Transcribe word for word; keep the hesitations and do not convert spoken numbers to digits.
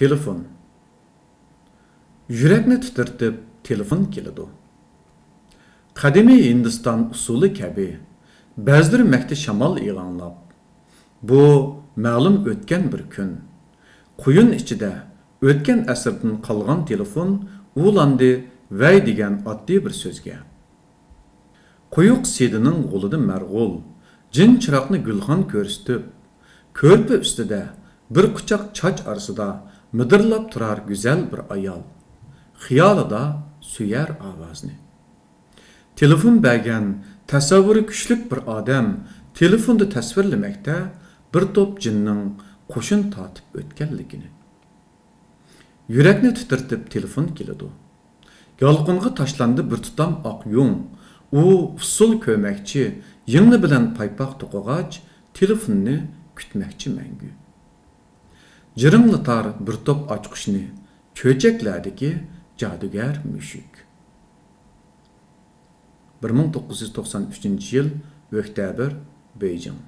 تېلېفون. يۈرەكنى تىترىتىپ تېلېفون كېلىدۇ. قەدىمىي ھىندىستان ئۇسسۇلى كەبى بەزدۈرمەكتە شامال ئىغاڭلاپ. بۇ مەلۇم ئۆتكەن بىر كۈن. قۇيۇن ئىچىدە ئۆتكەن ئەسىردىن قالغان تېلېفون ئۇلاندى ۋەي دېگەن ئاددىي بىر سۆزگە. قويۇق سىدىنىڭ غولىدا مەرغۇل، جىن چىراغنى گۈلخان كۆرسىتىپ، كۆرپە ئۈستىدە بىر قۇچاق چاچ ئارىسىدا مىدىرلاپ تۇرار گۈزەل بىر ئايال. خىيالىدا سۆيەر ئاۋازنى. تېلېفون بەرگەن تەسەۋۋۇرى كۈچلۈك بىر ئادەم تېلېفوندا تەسۋىرلىمەكتە بىر توپ جىننىڭ قوشۇن تارتىپ ئۆتكەنلىكىنى. يۈرەكنى تىترىتىپ تېلېفون كېلىدۇ. يالقۇنغا تاشلاندى بىر تۇتام ئاق يۇڭ. ئۇ ئۇسسۇل كۆرمەكچى، يىڭنە بىلەن پايپاق توقۇغاچ، تېلېفوننى كۈتمەكچى مەڭگۈ. جىرىڭلىتار بىر توپ ئاچقۇچنى، چۆچەكلەردىكى جادۇگەر مۈشۈك. بىر مىڭ توققۇز يۈز توقسان ئۈچىنچى يىل، ئۆكتەبىر، بېيجىڭ.